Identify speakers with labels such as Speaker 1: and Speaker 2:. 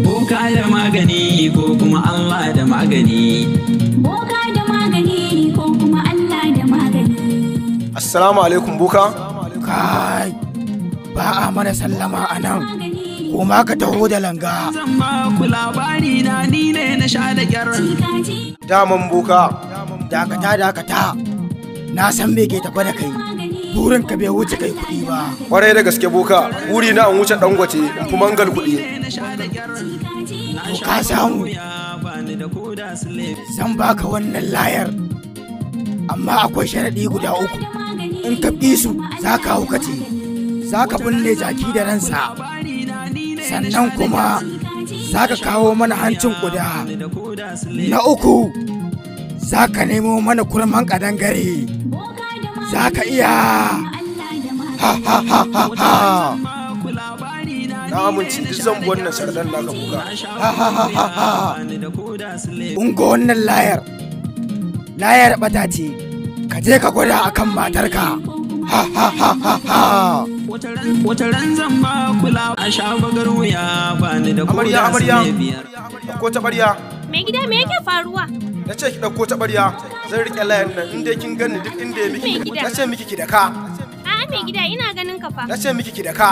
Speaker 1: Boka da magani ko kuma Allah da magani.
Speaker 2: Boka da magani ko kuma Allah da magani.
Speaker 3: Assalamu alaikum boka.
Speaker 4: Kai, ba a mana sallama a nan. Kuma ka taho da langa.
Speaker 1: Zan ba ku labari na ni ne na sha da kyar.
Speaker 3: Daman boka.
Speaker 4: Dakata dakata. Na san me ke tafa da kai. Burin ka bai wuce kai kuɗi ba.
Speaker 3: Kwarai da gaske boka, buri na an wuce Dangote in fi mangal kuɗi.
Speaker 4: To ka samu. Zan baka wannan layar. Amma akwai sharaɗi guda uku. In ka ƙi su za ka haukace. Za ka binne jaki da ransa. Sannan kuma za ka kawo mana hancin ƙuda. Na uku, za ka nemo mana kurman ƙadangare. Za ka iya. Ha ha ha ha ha.
Speaker 3: Na amince duk zan bi wannan sharaɗan naka boka.
Speaker 4: Ha ha ha ha ha. Ungo wannan layar. Layar ɓata ce. Ka je ka gwada akan matarka. Ha ha ha ha ha.
Speaker 1: Wata ran zan ba ku a sha bagar wuya ba ni da
Speaker 3: Amarya
Speaker 1: koda
Speaker 3: amarya.
Speaker 1: sule biyar.
Speaker 3: Ɗauko taɓarya.
Speaker 5: Mai gida me yake faruwa?
Speaker 3: Na ce ki ɗauko taɓarya. Zan riƙe layan nan in dai kin ganni duk inda ya miki.
Speaker 5: Mai gida.
Speaker 3: Na ce miki ki daka.
Speaker 5: A'a mai gida ina ganin ka fa.
Speaker 3: Na ce miki ki daka.